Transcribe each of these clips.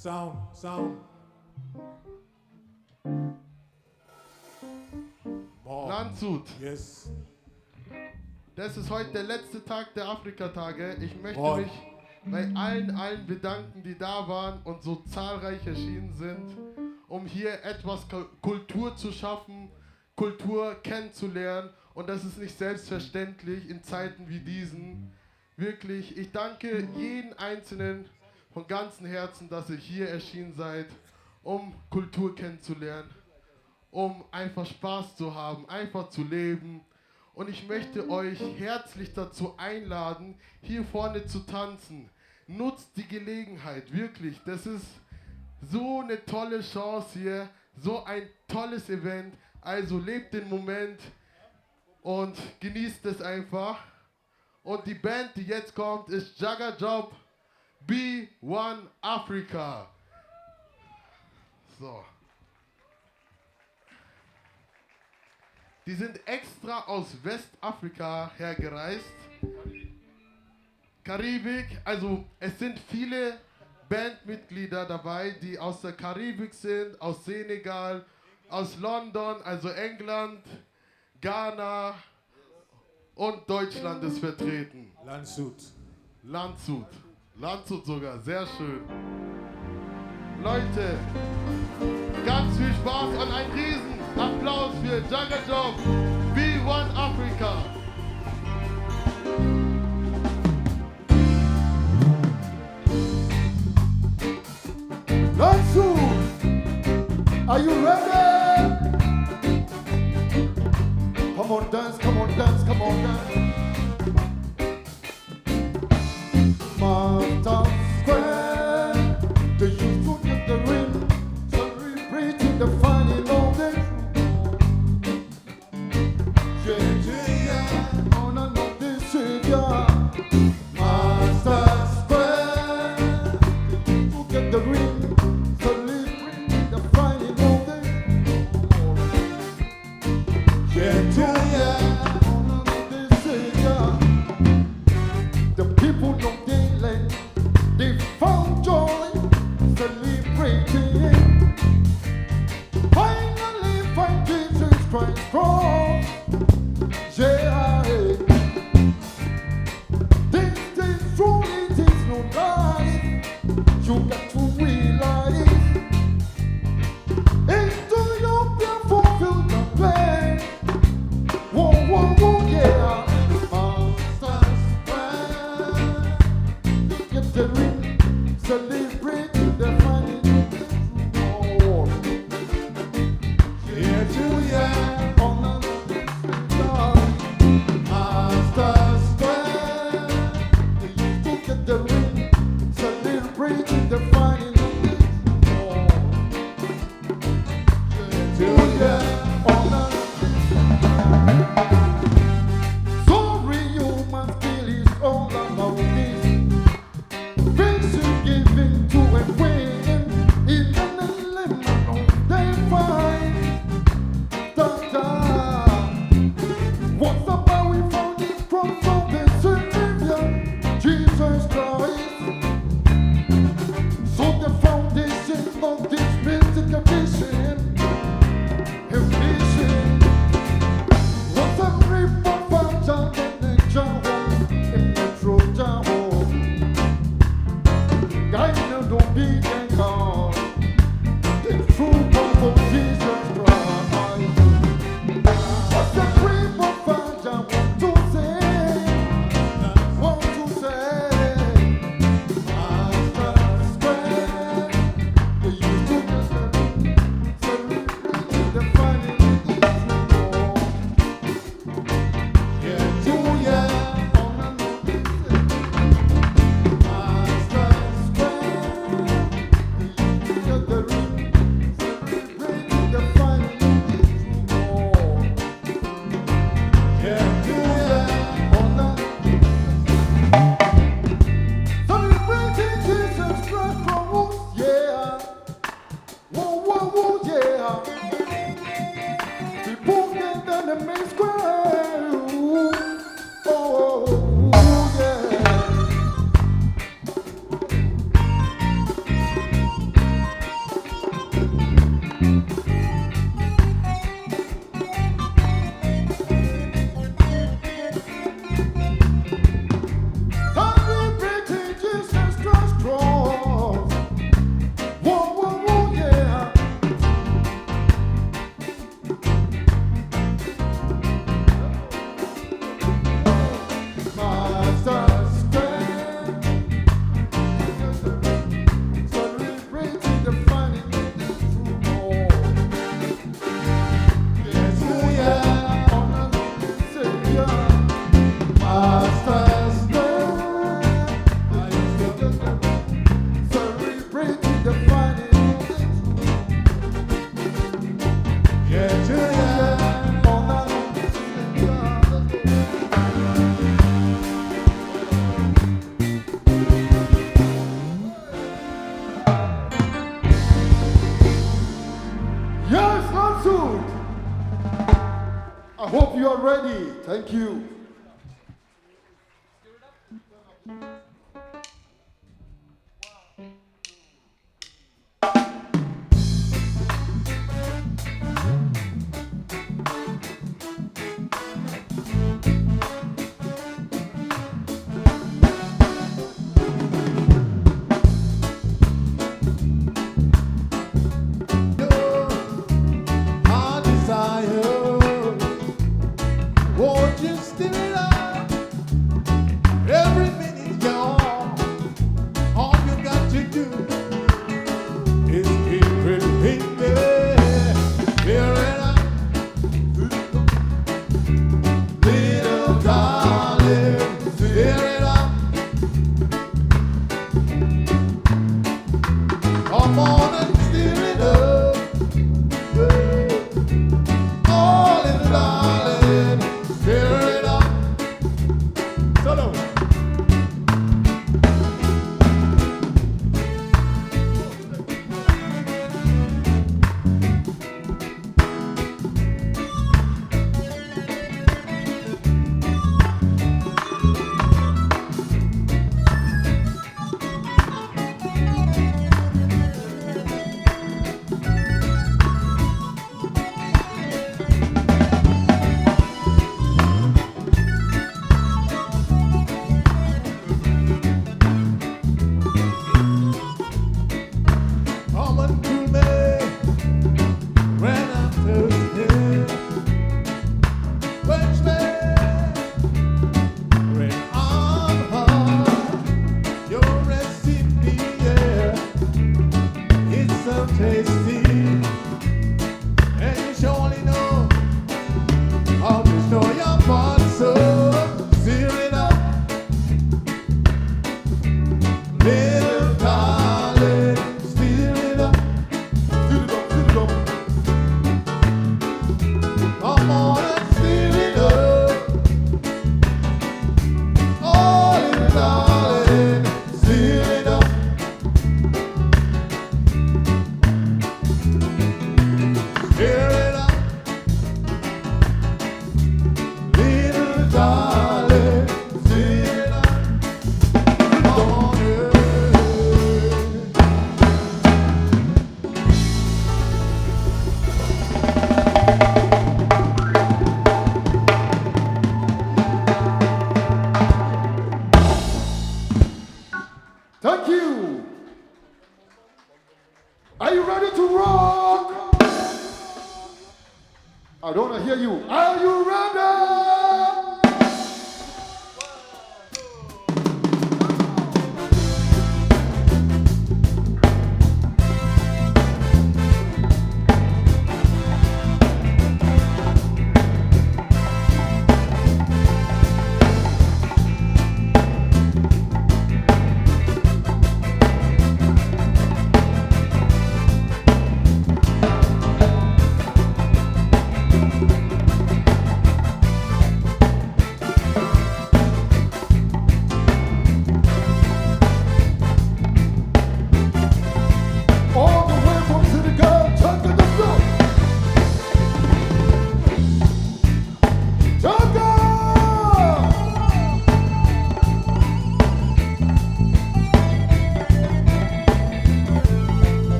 Sound. Landshut. Yes. Das ist heute der letzte Tag der Afrikatage. Ich möchte mich bei allen bedanken, die da waren und so zahlreich erschienen sind, um hier etwas Kultur zu schaffen, Kultur kennenzulernen. Und das ist nicht selbstverständlich in Zeiten wie diesen. Wirklich, ich danke jeden Einzelnen von ganzem Herzen, dass ihr hier erschienen seid, um Kultur kennenzulernen, um einfach Spaß zu haben, einfach zu leben. Und ich möchte euch herzlich dazu einladen, hier vorne zu tanzen. Nutzt die Gelegenheit, wirklich. Das ist so eine tolle Chance hier, so ein tolles Event. Also lebt den Moment und genießt es einfach. Und die Band, die jetzt kommt, ist Ndiaga Job B1 Africa. So. Die sind extra aus Westafrika hergereist. Karibik, also es sind viele Bandmitglieder dabei, die aus der Karibik sind, aus Senegal, aus London, also England, Ghana und Deutschland ist vertreten. Landshut sogar, sehr schön. Leute, ganz viel Spaß und einen riesen Applaus für Ndiaga Job B1 Africa. Landshut, are you ready? Come on, dance, come on, dance, come on, dance. Martha Square, the youth who get the ring, celebrating the final of the yeah, on and on this street, yeah. Martha Square, the youth who get the ring, celebrating the final of the yeah, on and on this street, yeah. The people of the land, they found joy, celebrating. Finally find Jesus Christ cross. Yeah, this is true, it is no lie. You got to read. good. I hope you are ready. Thank you. I don't want to hear you. Are you ready?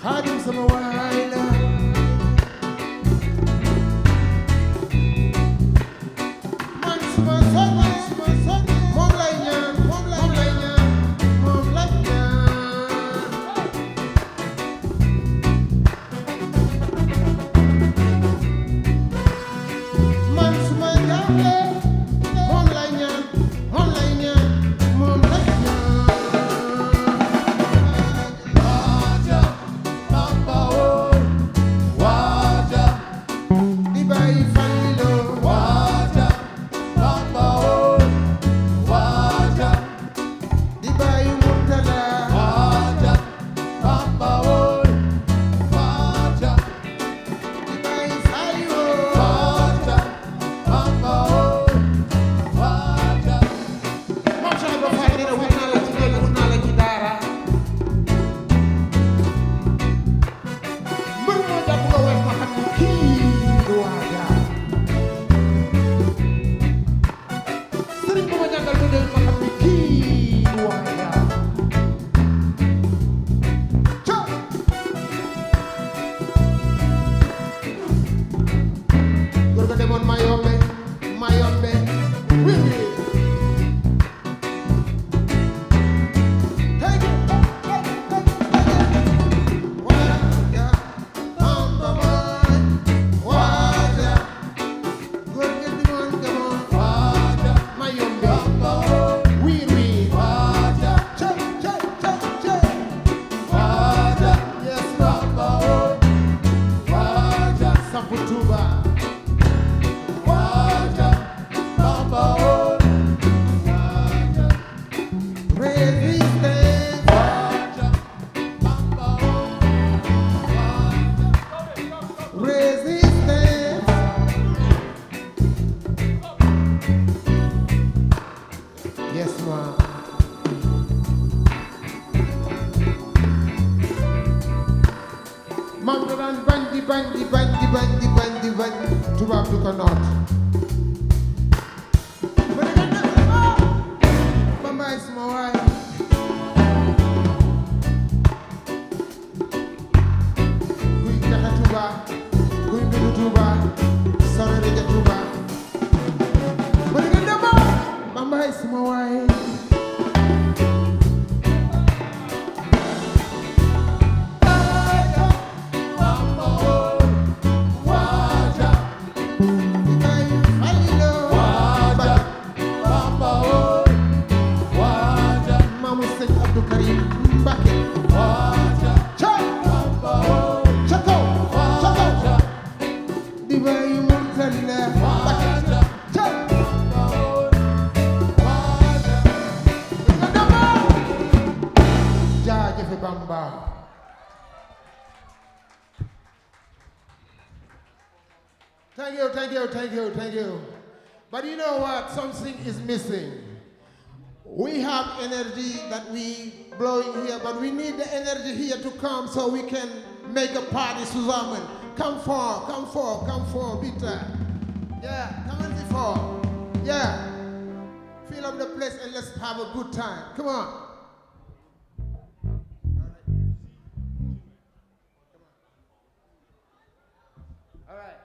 Hadim sama waay la man suma son moom lay ñaan moom lay ñaan moom lay ñaan man suma jaaxle moom lay ñaan moom lay ñaan moom lay ñaan Waja, Bamba woy. Waja, di bàyyi Fallilo Waja, Bamba woy. Waja, di bàyyi Murtada Waja, Bamba woy. Waja, di bàyyi Saliwo Waja, Bamba woy. Waja, moom sax ba fay dina wut naa la ci génn wut naa la ci daara mbër moo jàpp nga wees ma xam ne kii du waaja sëriñ bu ma jàngal lu dee ma xam ne kii du waaja ca góor ga demoon Mayombe Mayombe oui oui Take it. Waja, Bamba boy. Waja. Góor gi demoon demoon. Waja, Mayombe. Bamba woy. Oui, oui. Waja, Che, che, che, che. Waja, Yes, ma. Bamba woy. Waja, Sampu Tuuba. Waja, Bamba woy. Waja, Resistance. Waja, Bamba woy. Resistance. Yes, ma. Mam da daan bandi bandi bandi bandi bandi bandi tubaab du ko noot. Ba ne ko Bambaay suma waay. Guy jaxe Tuuba guy mbidu Tuuba sore rege Tuuba. Ba ne ko Bambaay suma waay. Bamba woy. Waja, Di bàyyi Fallilo. Waja, Bamba woy. Waja, Maamu Sëñ Abdou Karim Mbacké. Waja, Ca Bamba woy. ca kaw ca kaw. Waja, Di bàyyi Murtala Mbacké. Waja, Ca Bamba woy. Waja, jaajëfe Bamba. Thank you, thank you, thank you, thank you. But you know what? Something is missing. We have energy that we blowing here, but we need the energy here to come so we can make a party, Suzaman. Come for, Peter. Yeah, come on before. Yeah. Fill up the place and let's have a good time. Come on. All right.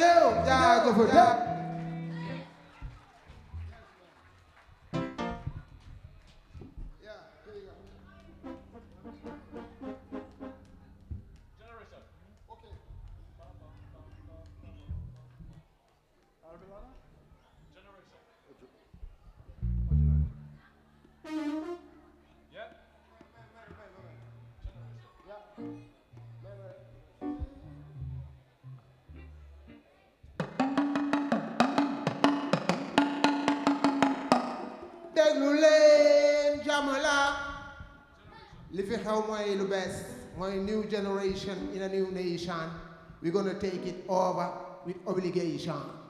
you. Yeah, go for that. déglu leen Jamala li fi xew mooy lu bees mooy new generation in a new nation. We're gonna take it over with obligation.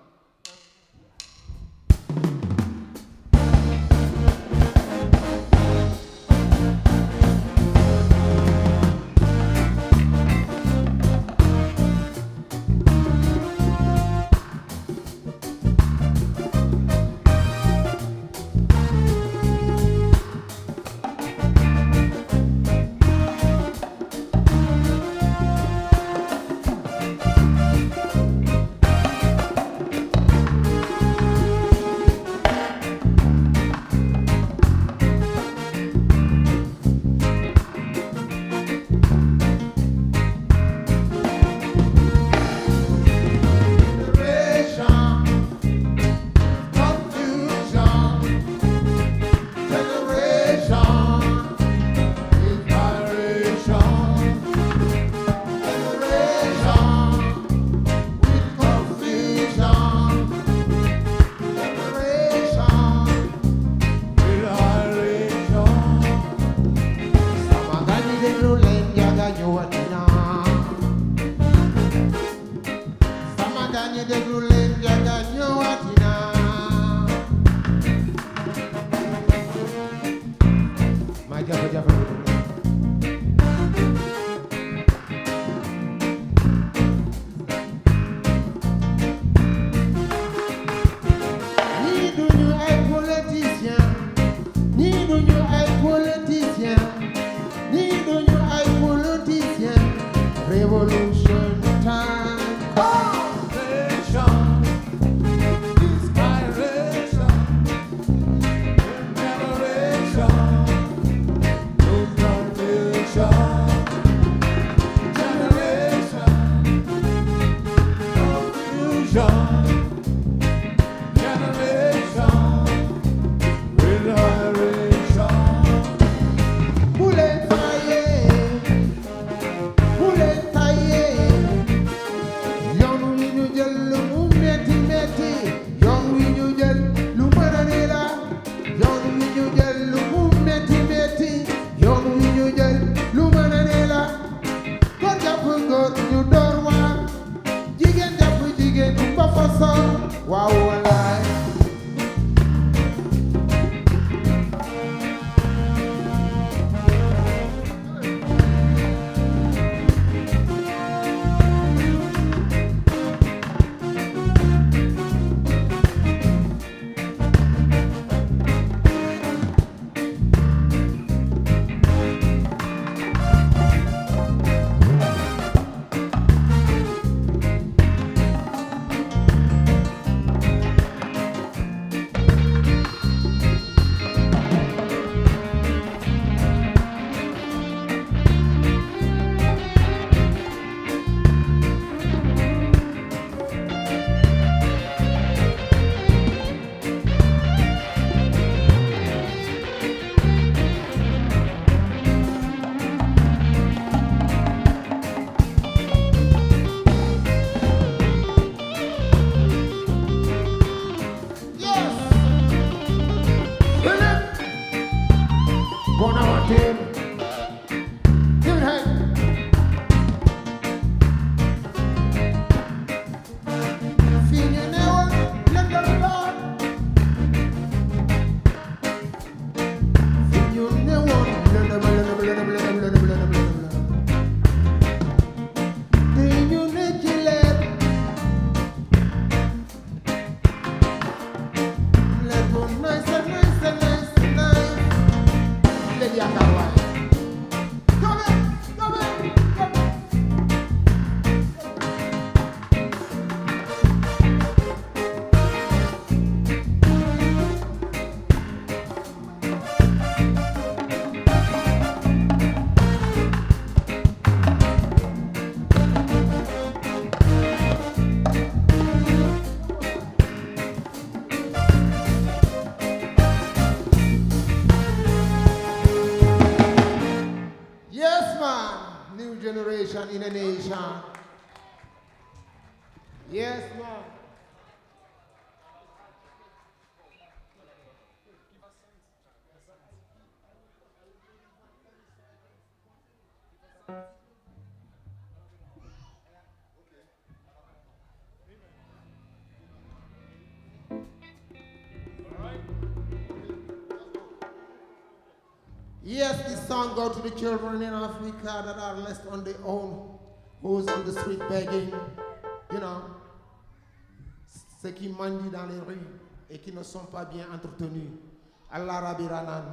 Indonesia. Yes, man. Yes, this song goes to the children in Africa that are left on their own, who's on the street begging, you know, ceux qui mendient dans les rues et qui ne sont pas bien entretenus. Allah Rabbi Ranan.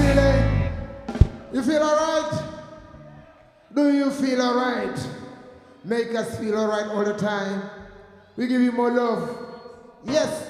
feeling? You feel alright? Do you feel alright? Make us feel alright all the time. We give you more love. Yes.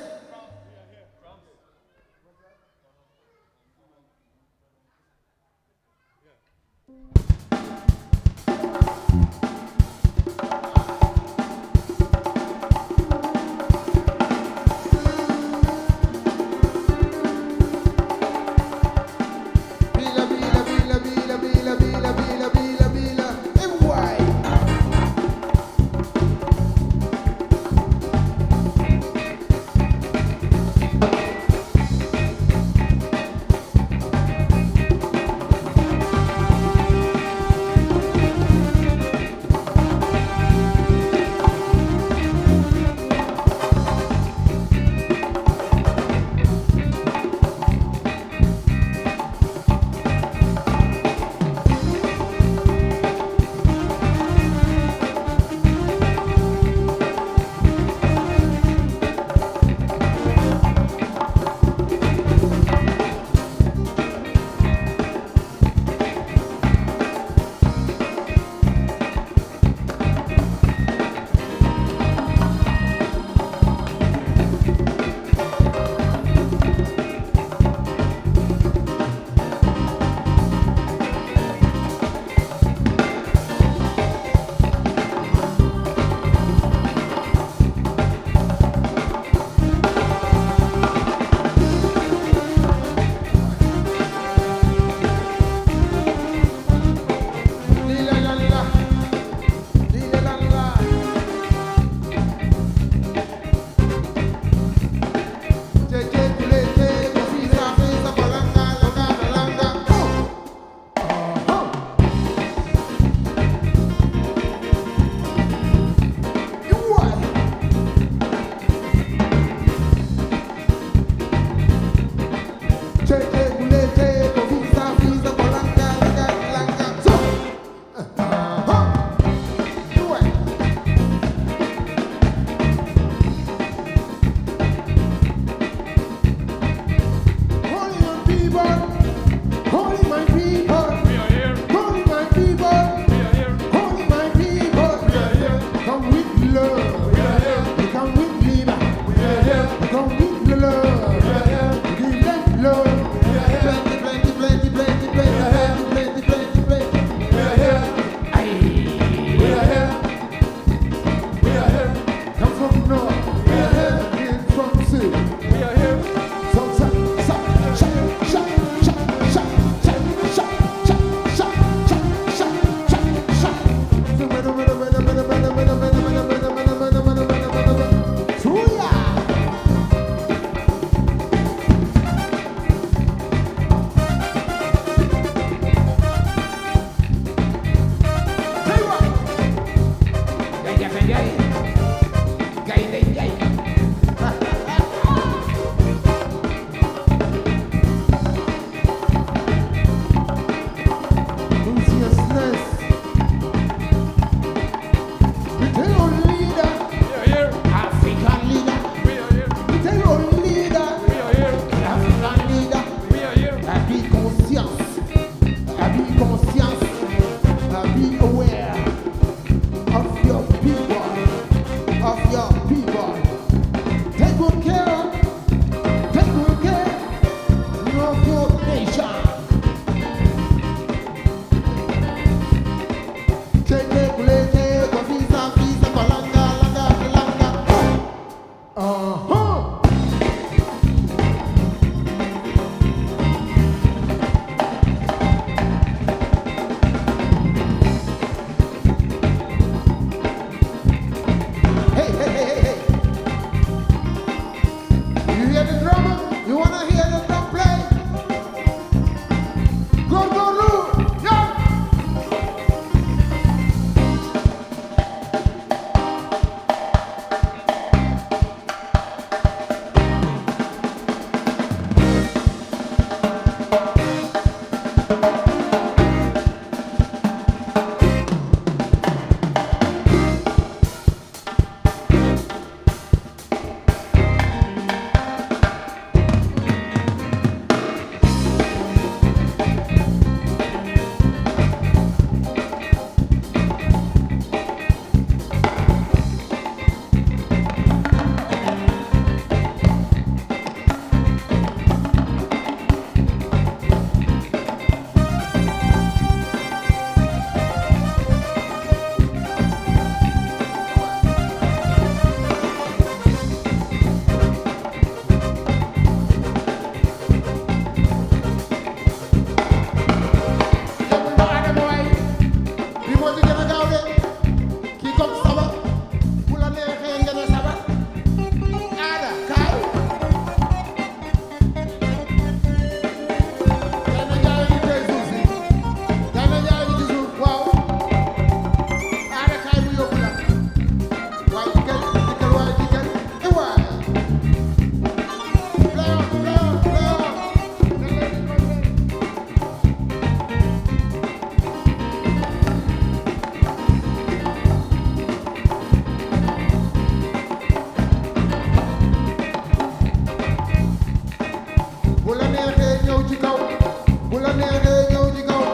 neexee ñëw ci kaw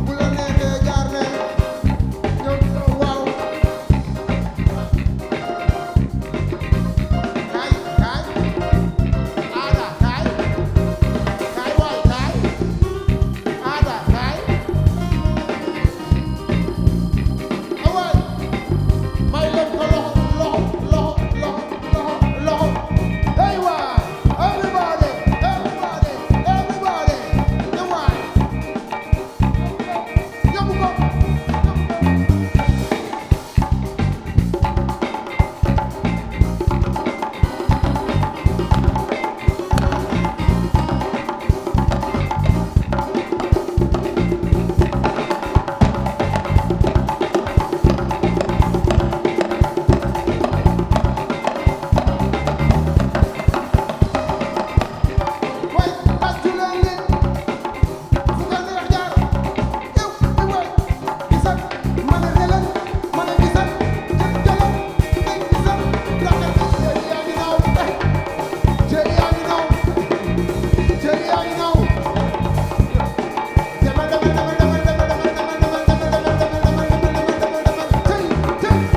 bu la neexee jaar ne ñëw ci kaw waaw kaay kaay aada kaay kaay waay kaay aada kaay awaay may leen ko loxo loxo loxo loxo loxo hey waay everybody everybody everybody hey waay yóbbu ko way tàccu leen li fu ko neex jaar yow di way gisal ma ne leen ma ne gisal jëlal ngay gisal ndax jëli yaa ngi naaw jëli yaa ngi naaw jëli yaa ngi naaw demal demal demal demal demal demal demal demal demal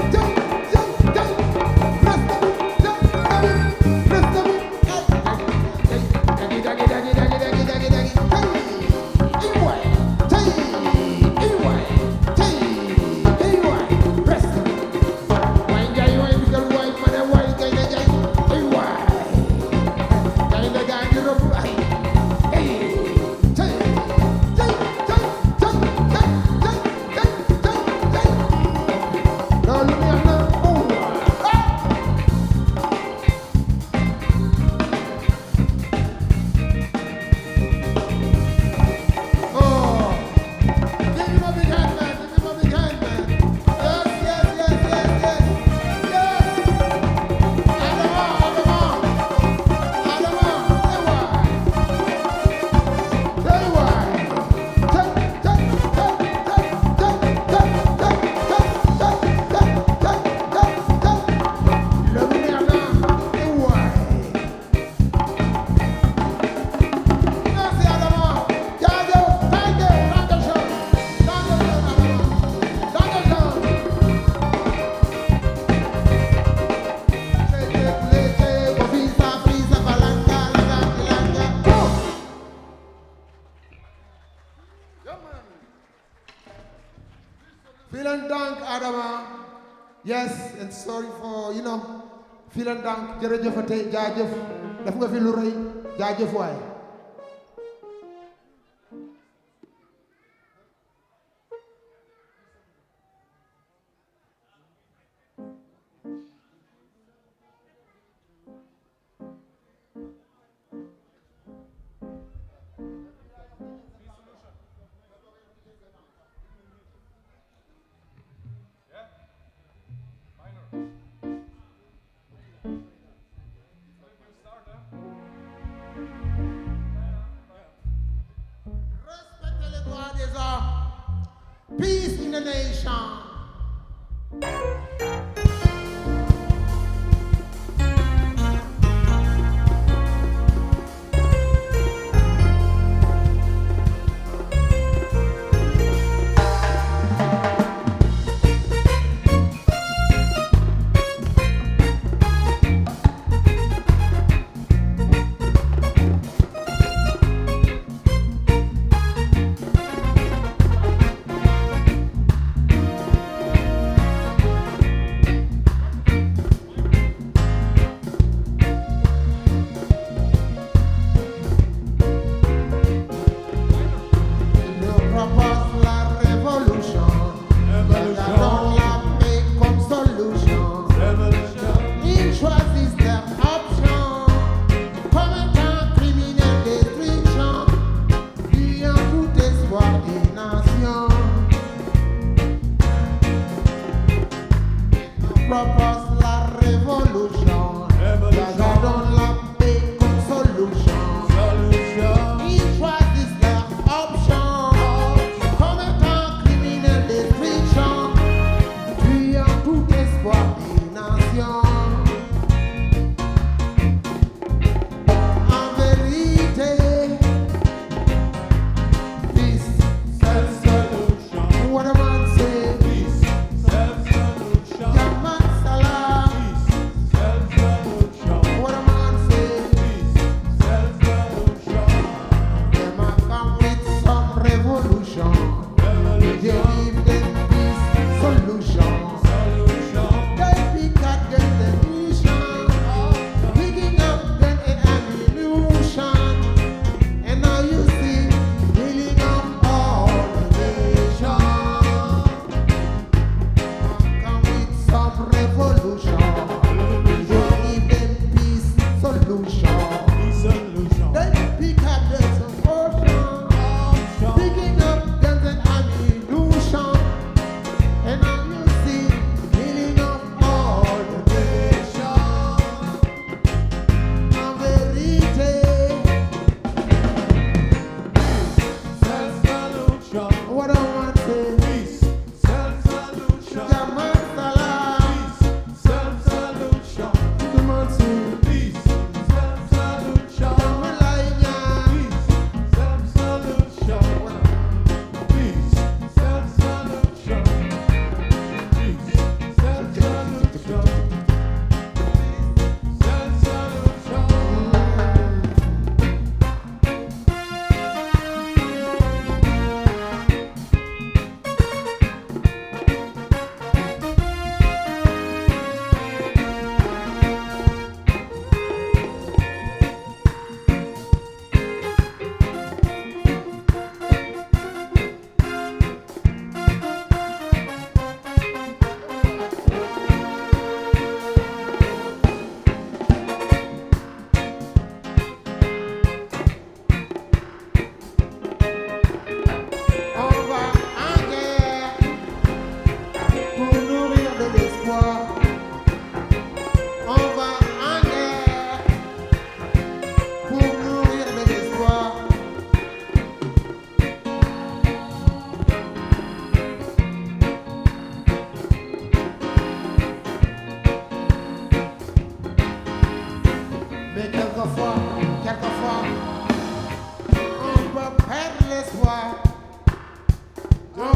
Vielen Dank, Adama. Yes, and sorry for, vielen Dank, jërëjëfate, jaajëf. Def nga fi lu rëy, jaajëf waay. Respectez les droits des hommes. Peace in the nation.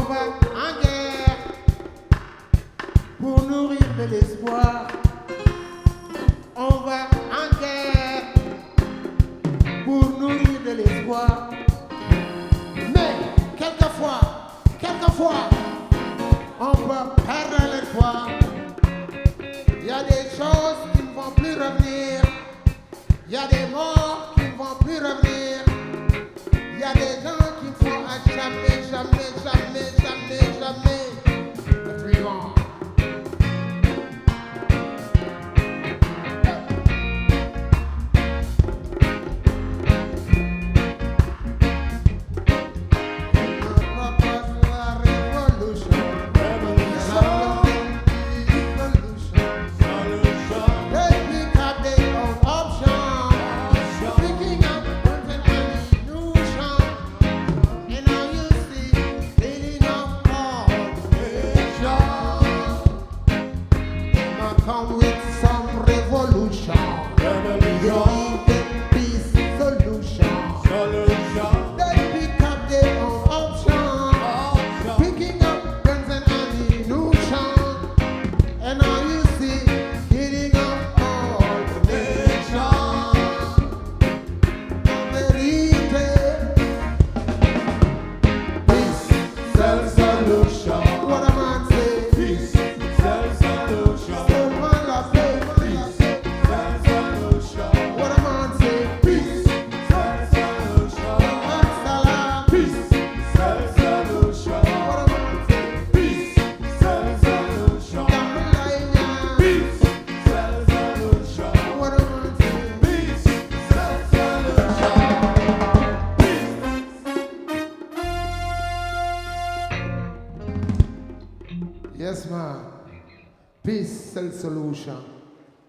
va en guerre pour nourrir de l'espoir. On va en guerre pour nourrir de l'espoir. Mais quelquefois, on peut perdre l'espoir. Il y a des choses qui ne vont plus revenir. Il y a des morts qui ne vont plus revenir. Il y a des gens qui ne font à jamais, jamais, jamais, jamais, jamais le suivant. Yes, ma'am. Peace sells solution.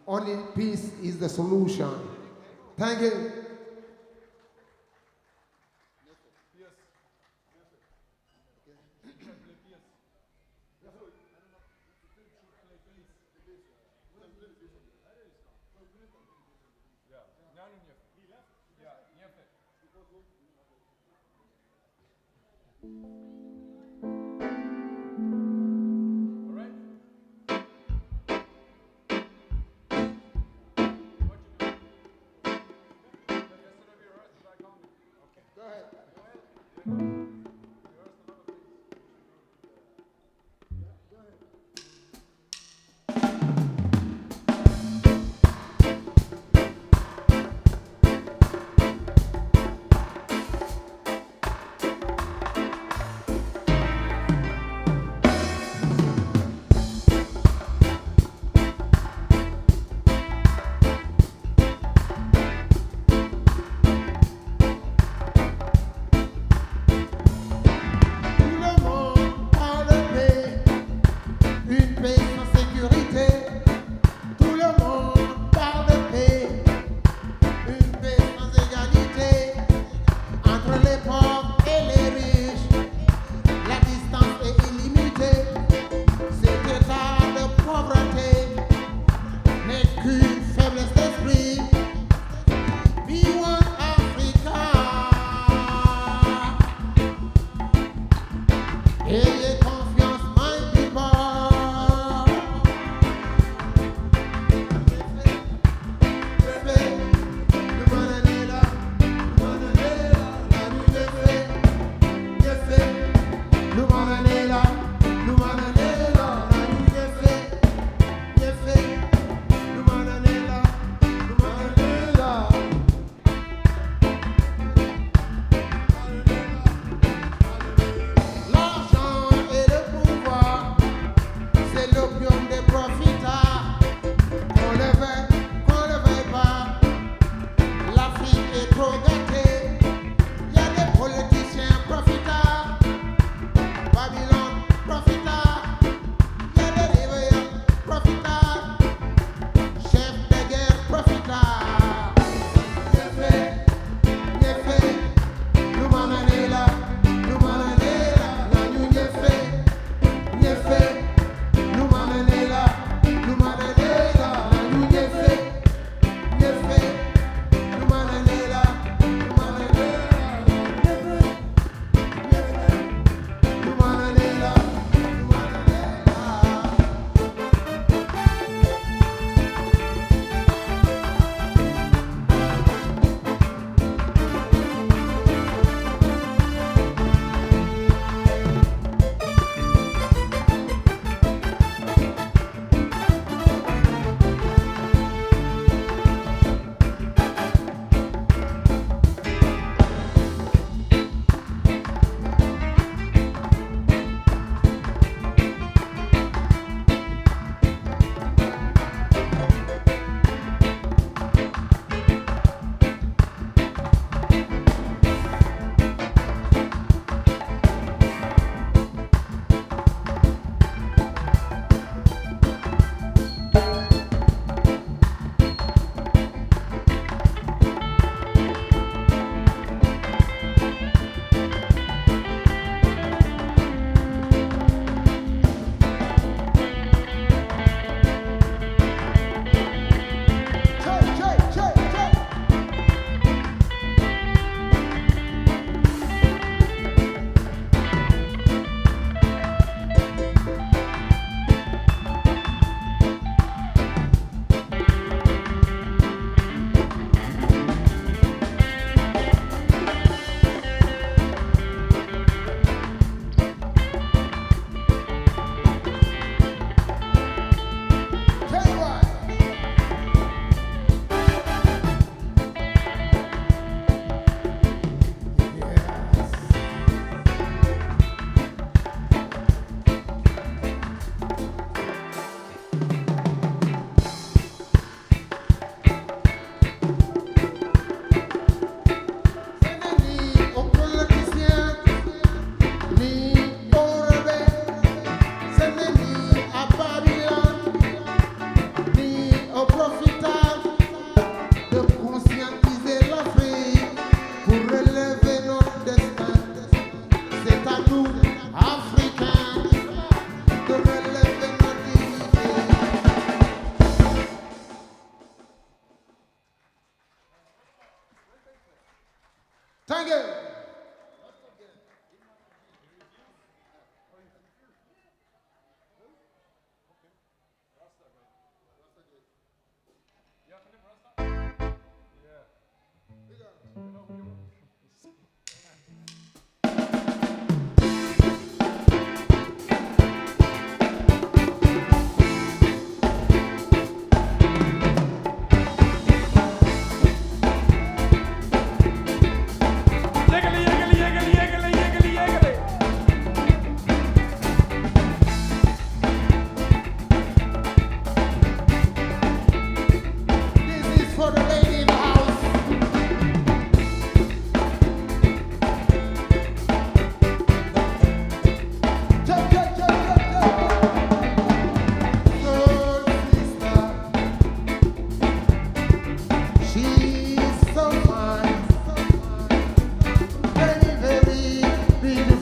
Only peace is the solution. Thank you.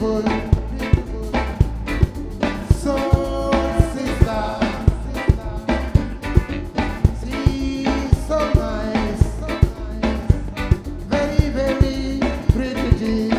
beautiful, soul sister. She's so nice, very, very pretty.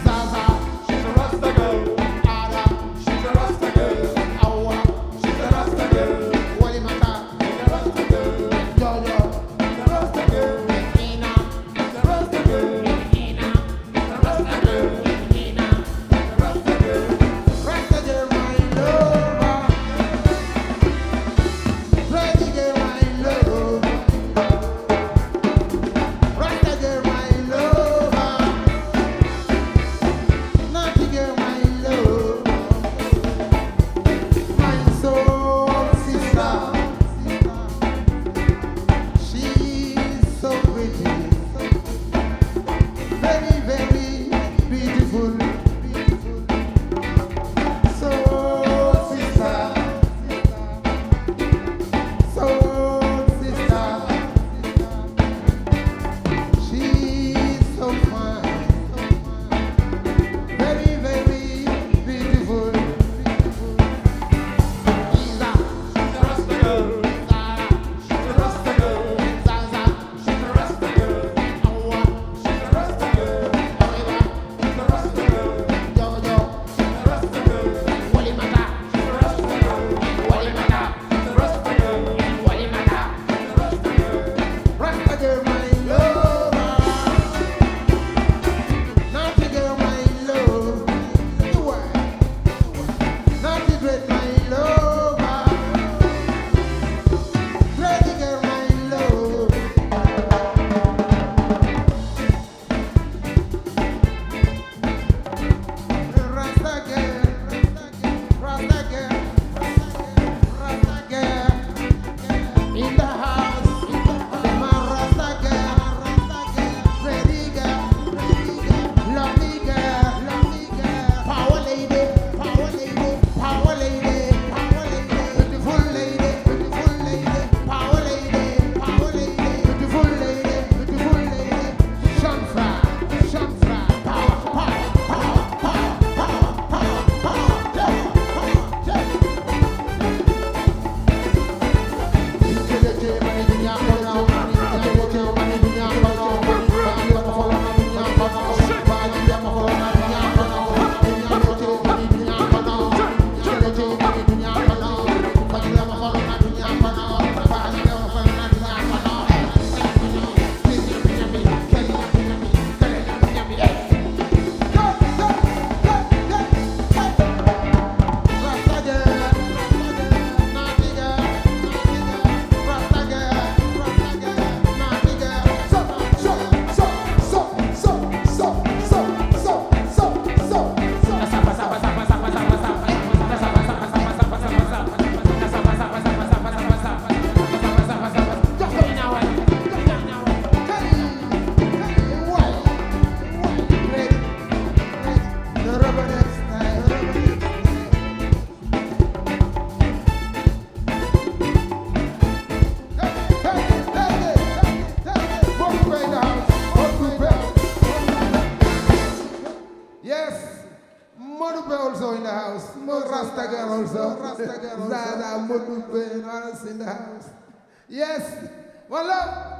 Zaza, She's a Rasta girl. Ada, She's a Rasta girl. Awa, She's a Rasta girl. Walimata, She's a Rasta girl. Jojo, She's a Rasta girl. Ina, She's a Rasta girl. Ina, She's a Rasta girl. Ina. Rasta girl. Rasta girl, my lover. Ready girl, my love. Rasta girl, my lover. Naughty girl, my love. My soul sister. She's so pretty. Very, very beautiful. Soul sister, soul sister, she's so fine, very, very beautiful. Isa, She's a Rasta girl. Zara, She's a Rasta girl. Zaza, She's a Rasta girl. Awa, She's a Rasta girl. Oiba, She's a Rasta girl. Jojo, She's a Rasta girl. Walimata, She's a Rasta girl. Walimata, She's a Rasta girl. Walimata. She's a Rasta girl. Rasta girl, my lover. Naughty girl, my love. You are. Naughty dread, my lover. Ready girl, my love. Rasta girl, Rasta girl, Rasta girl. In the house, my Rasta girl, ready girl, lovely girl, power lady, power lady, power lady, beautiful lady, power lady, beautiful lady, Shamfra, power, Yes, Modube also in the house. Rasta girl also. Zaza, Modube, and others in the house. Yes, one love.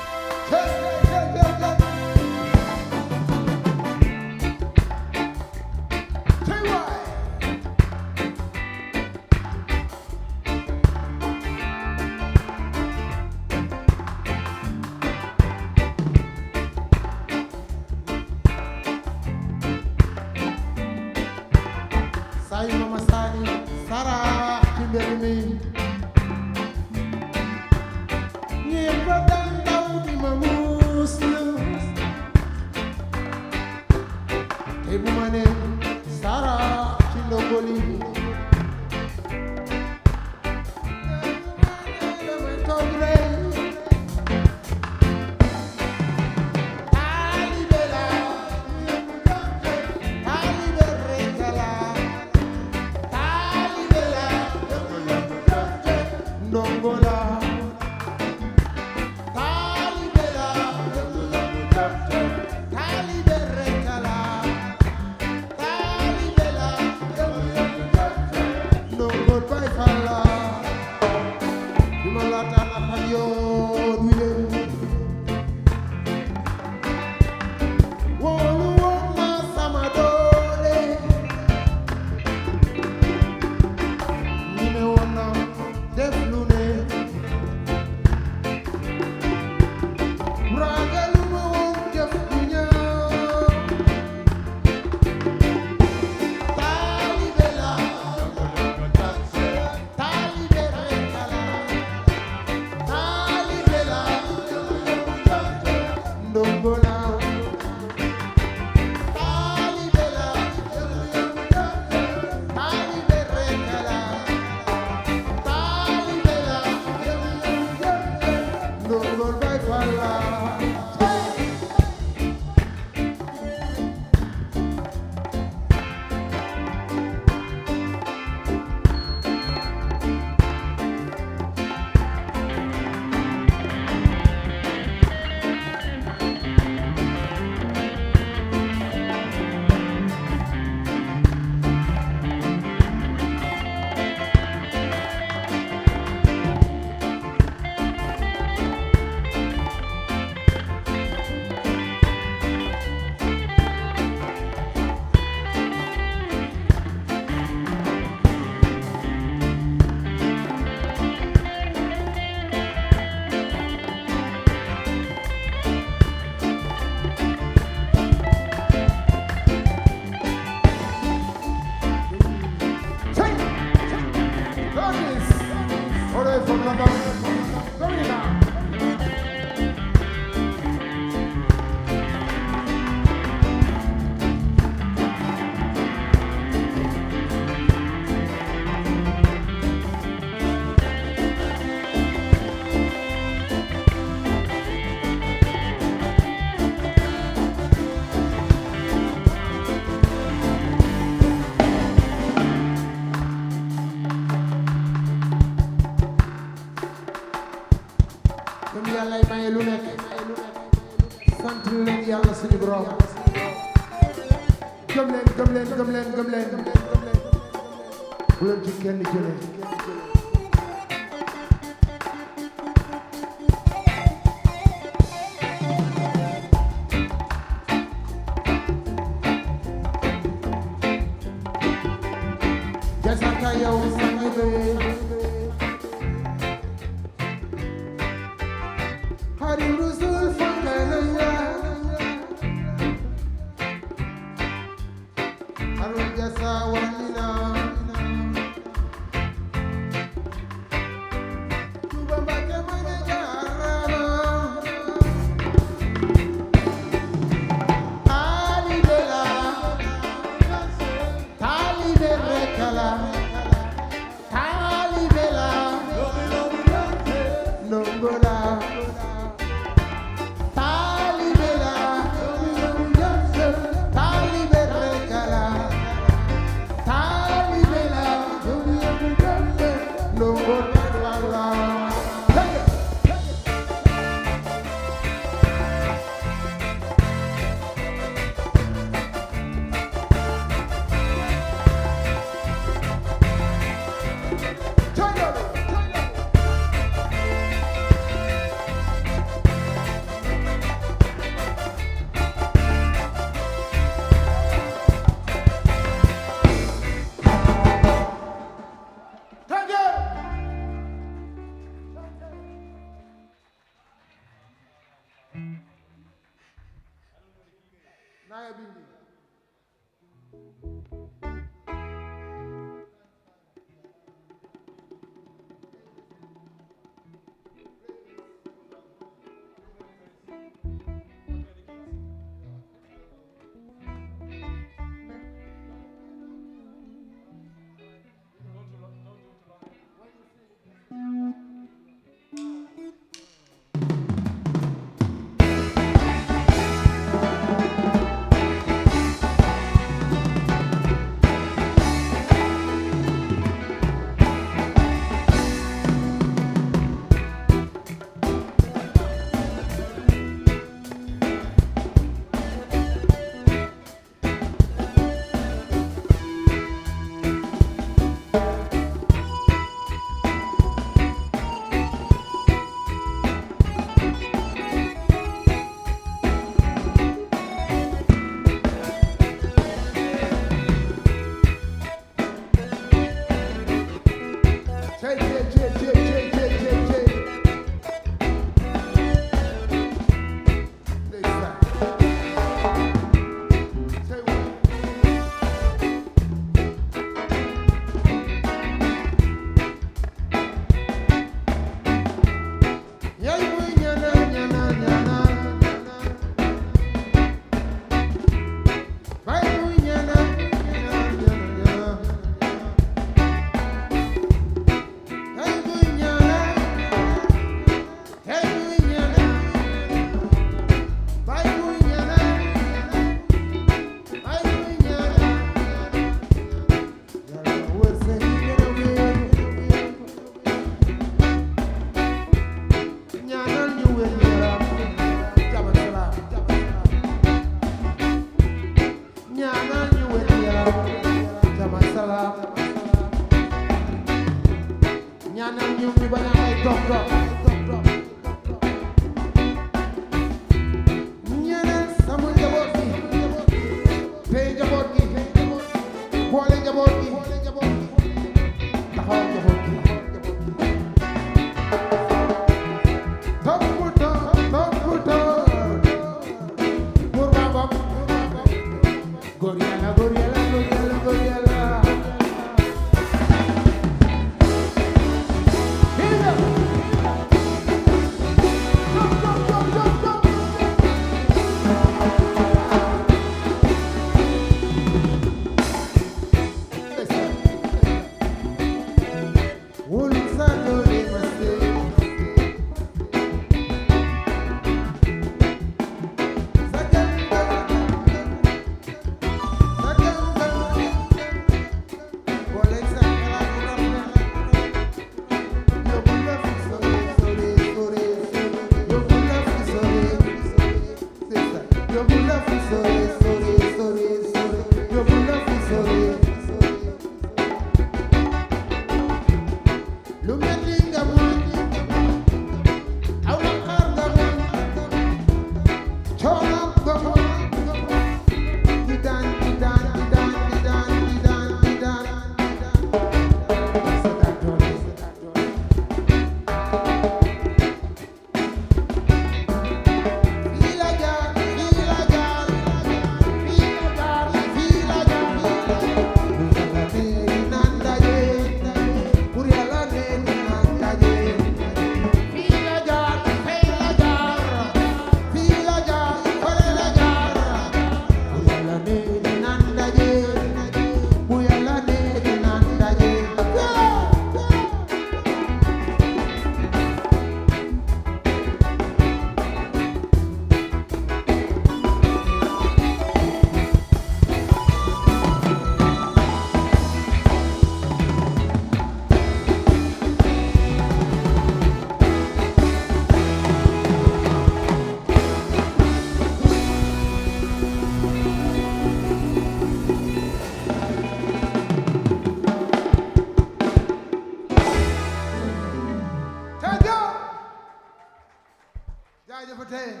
Jaajëfate.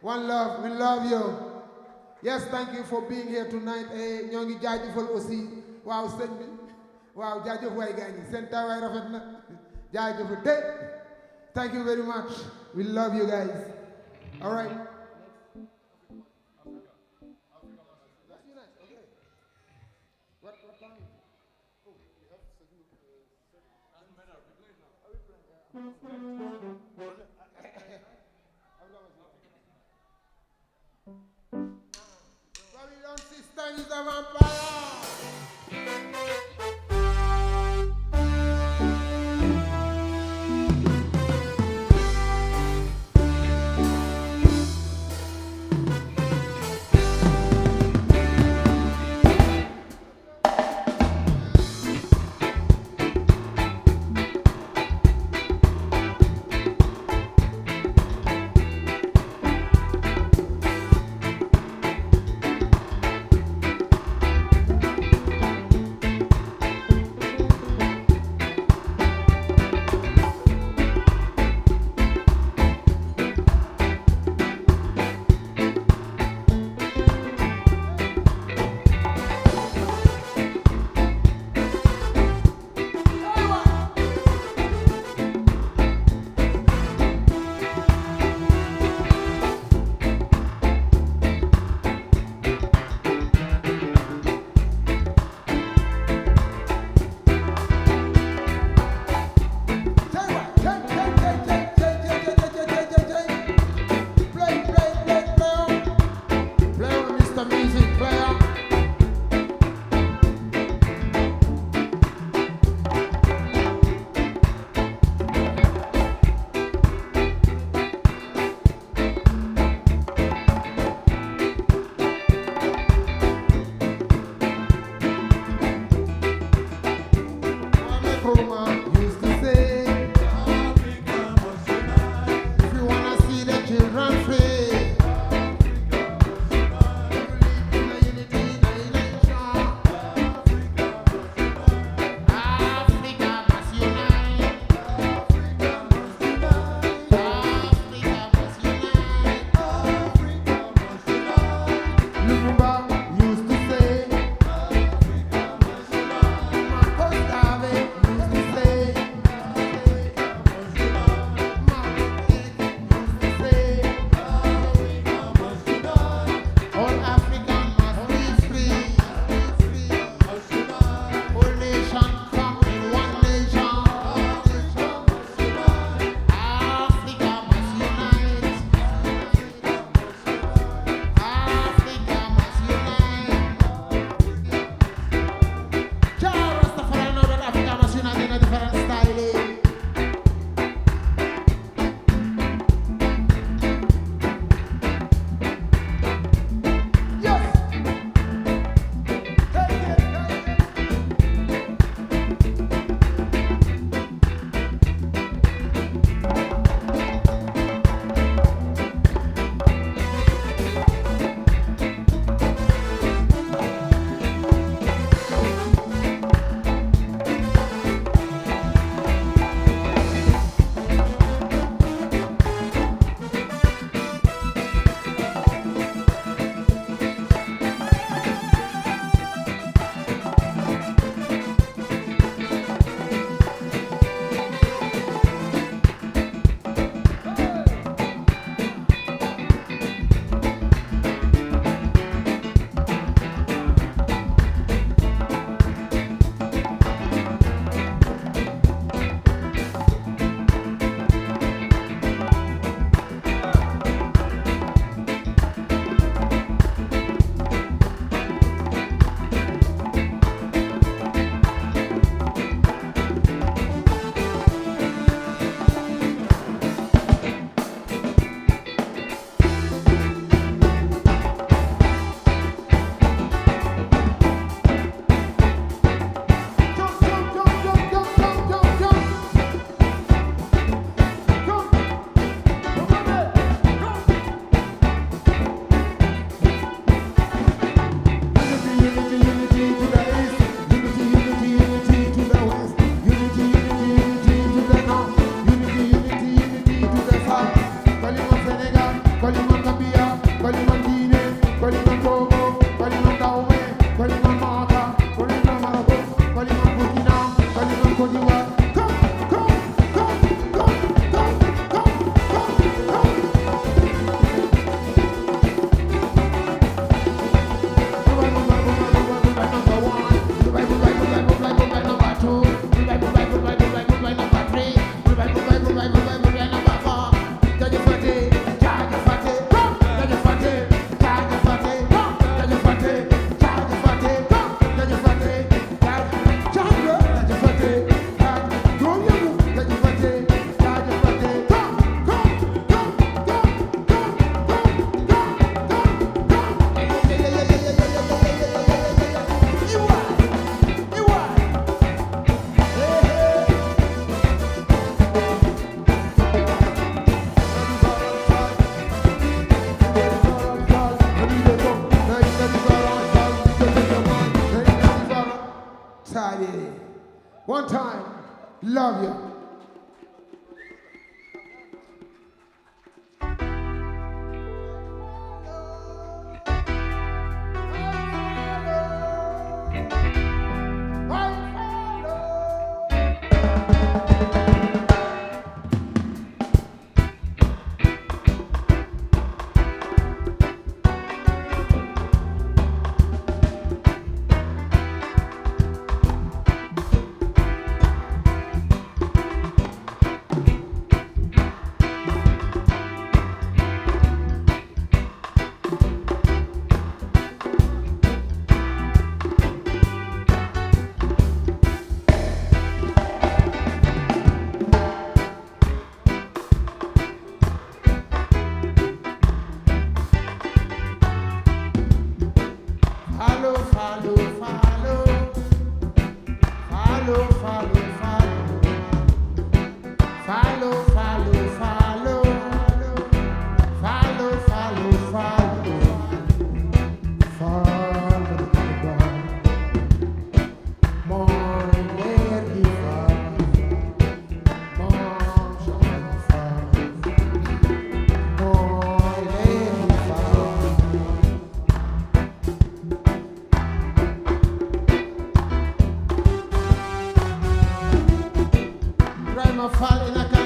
One love, we love you. Yes, thank you for being here tonight. Ñoo ngi jaajëfal aussi waaw sëñ bi waaw jaajëf waay gaañ yi seen tawaay rafet na jaajëfate. Thank you very much. We love you guys. All right. Babylon system is a vampire. One time. Love you. Follow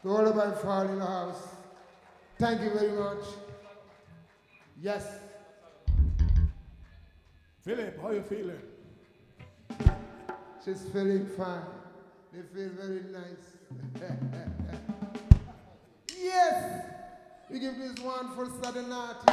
To all of our fall in the house, thank you very much. Yes. Philip, how you feeling? She's feeling fine. They feel very nice. Yes! We give this one for Southern Artist.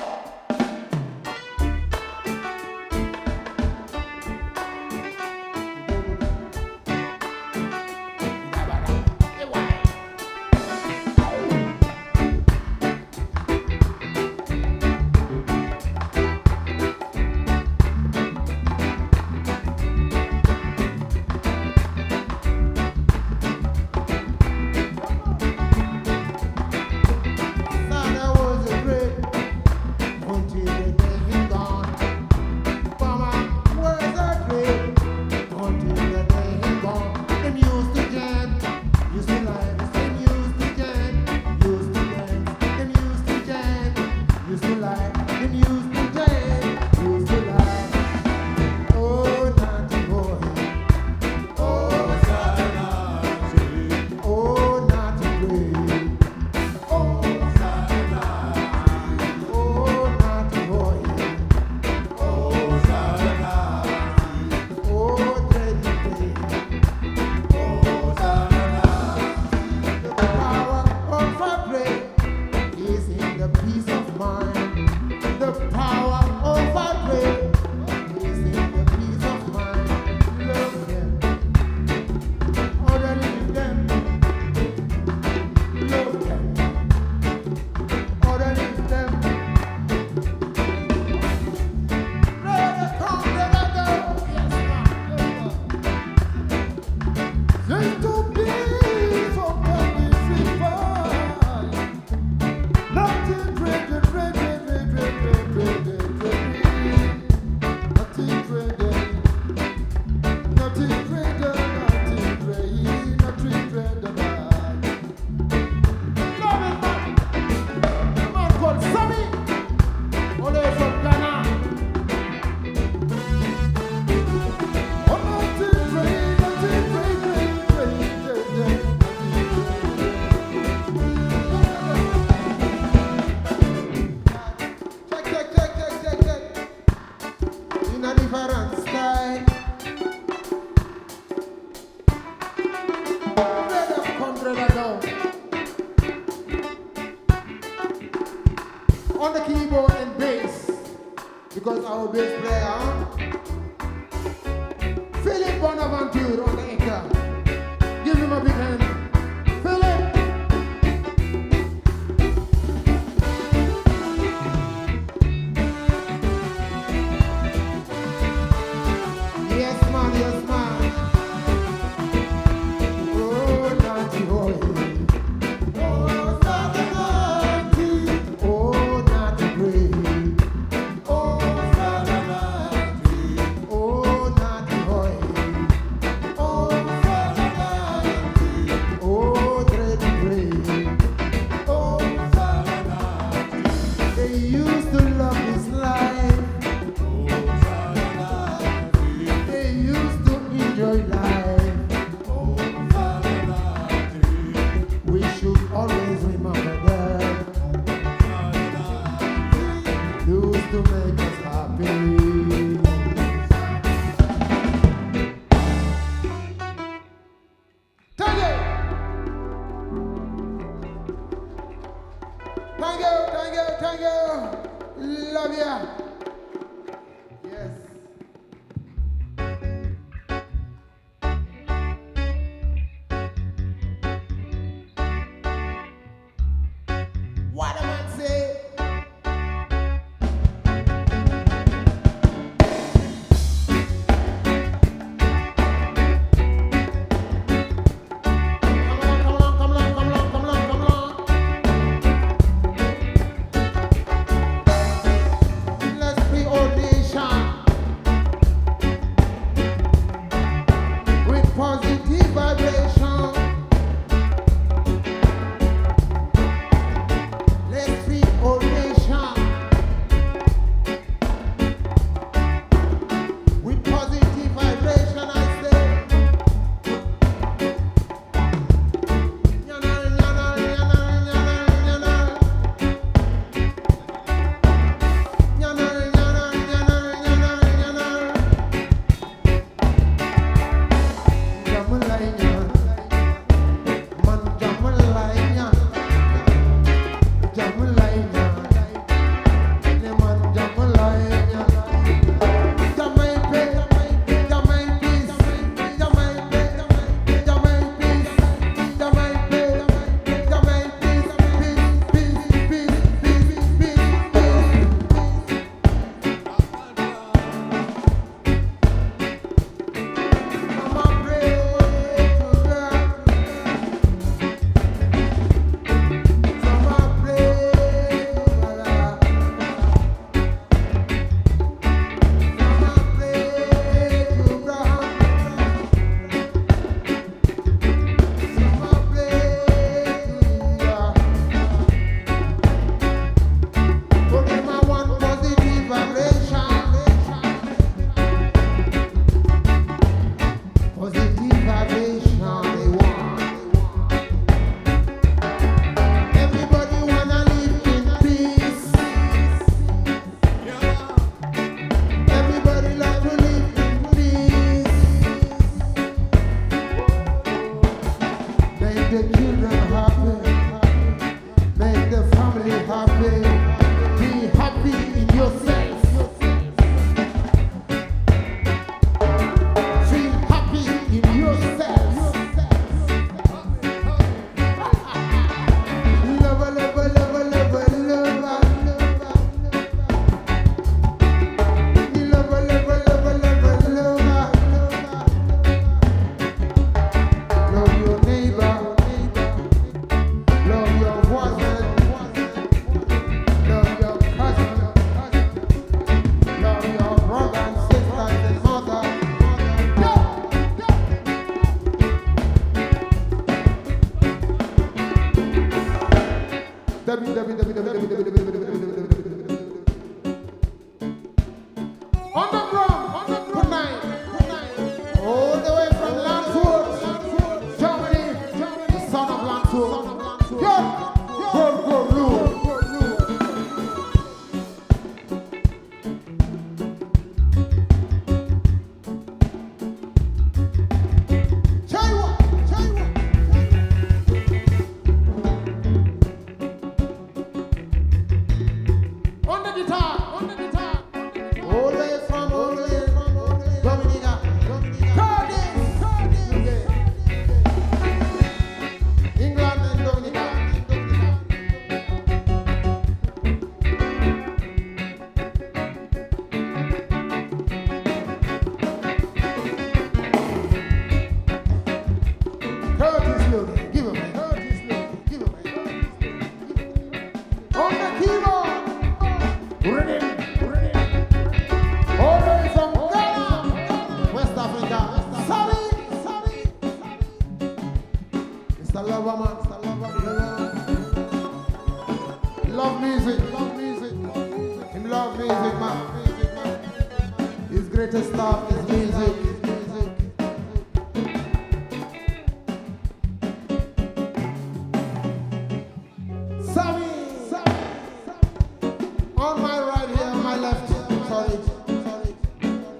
On the keyboard and bass, because our bass player, Philip Bonaventure on the echo. Give him a big hand. Philip! Yes, man, yes, man. Oh, naughty boy. Oh, naughty. Oh, naughty boy. Oh, naughty. Oh, naughty boy. Oh, naughty. Oh, dready boy. Oh, naughty. They used to love his life. They used to enjoy life. We should always remember that. Used to make us happy. Thank you. Thank you, thank you, thank you. Love ya. Yes. What am I say? Come along, come along, come along, come along, come along. the children happy. Make the family happy. Be happy in yourself. Feel happy in yourself. Lover, lover, lover, lover, lover. Lover, lover, lover, lover, lover. Love your neighbor. Love your husband. Love your cousin. Love your brother and sister and mother. Underground, good night. All the way from Landshut, Germany, the son of Landshut. Go, blue. Chaiwa. On the guitar. All the way from Dominica. Cardiff. England and Dominica. Curtis Logan, give him a Curtis Logan, give him a on the keyboard. Rhythm. All the way from Ghana, West Africa. Sorry. Mr. Loverman, Love music. Him love music, man. His greatest stuff is music. Sorry. On my right here, on my left. Sorry.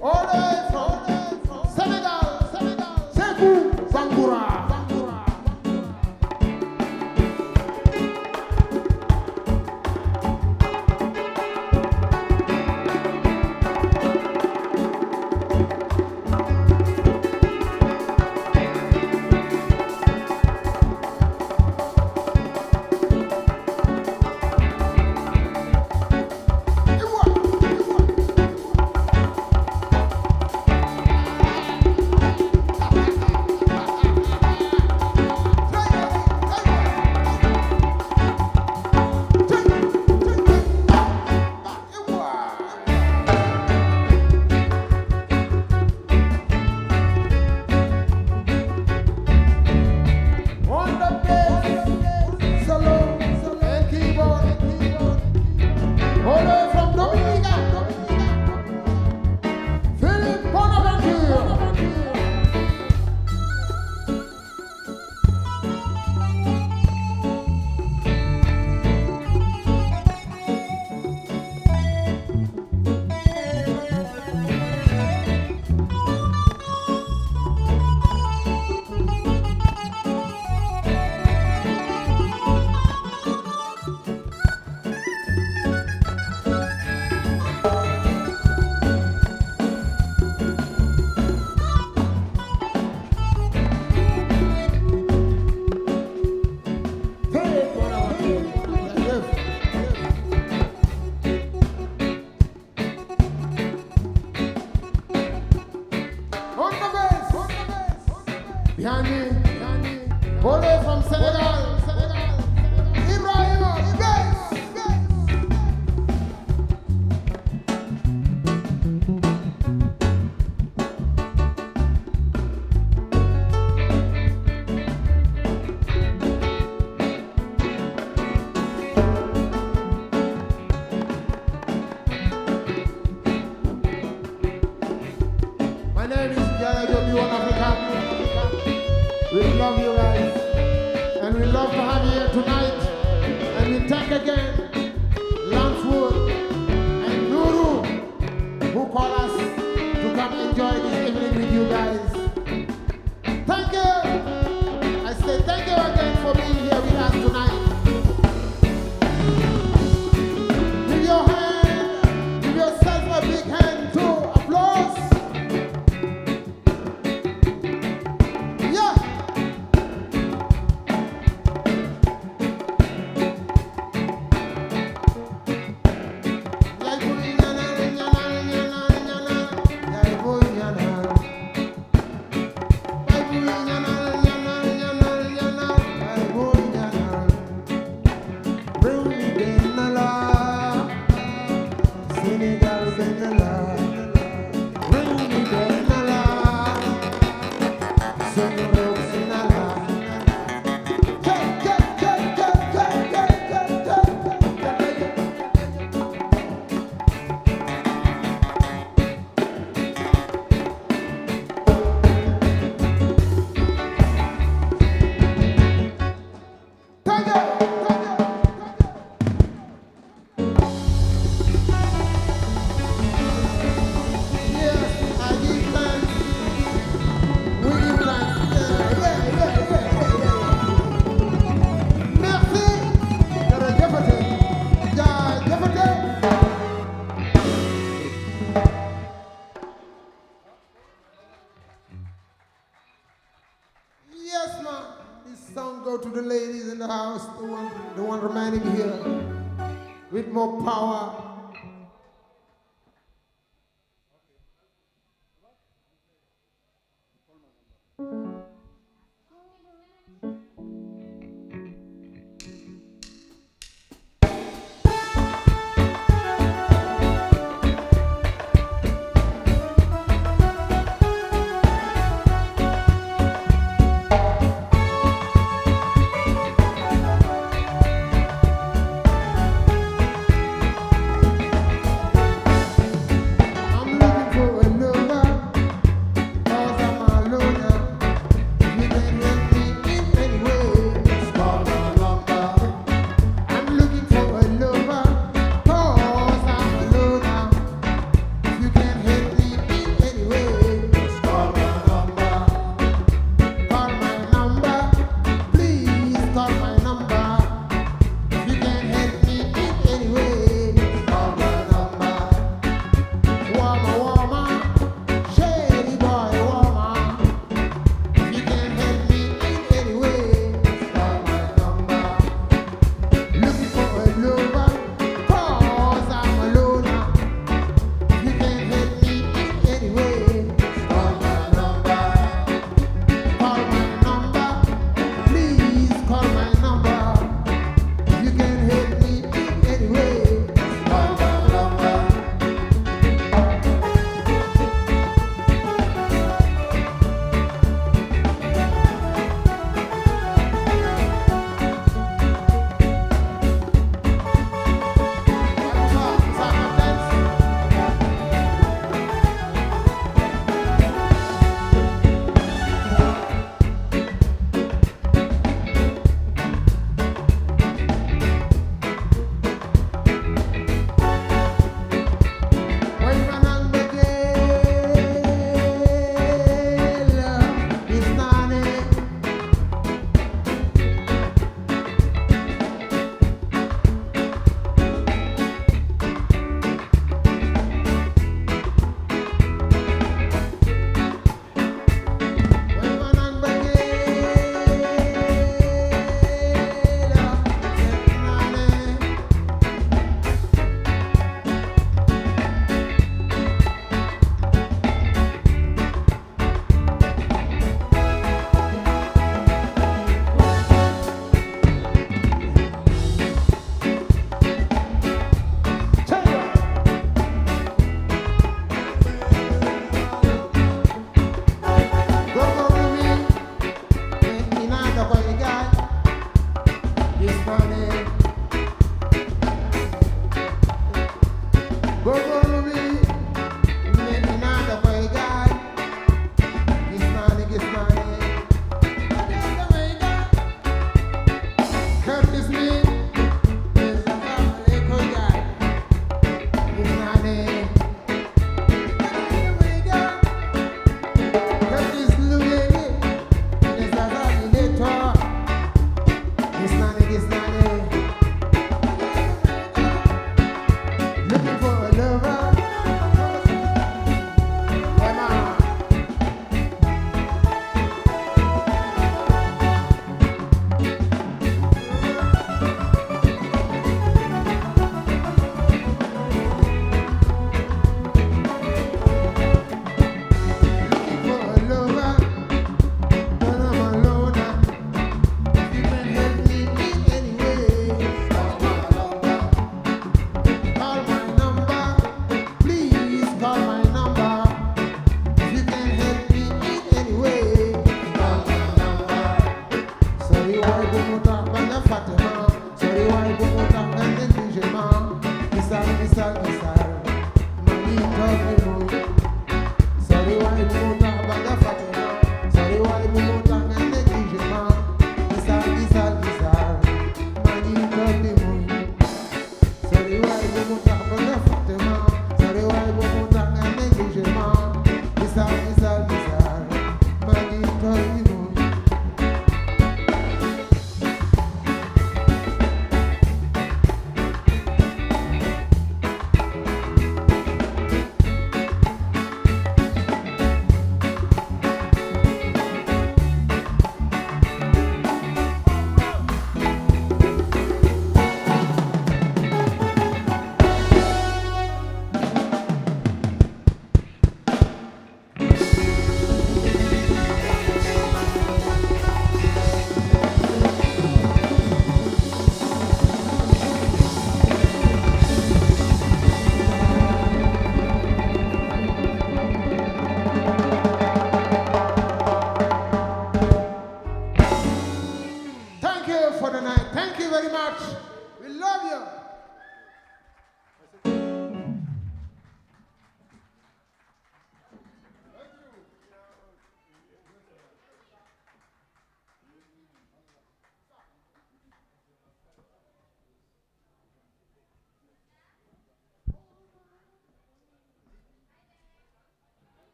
All the way from Senegal. Sekou Bangoura. All the way from Senegal. Ibrahima, yes. My name is Ndiaga, One Africa. We love you guys. to the ladies in the house, the one remaining here with more power. Sorry, why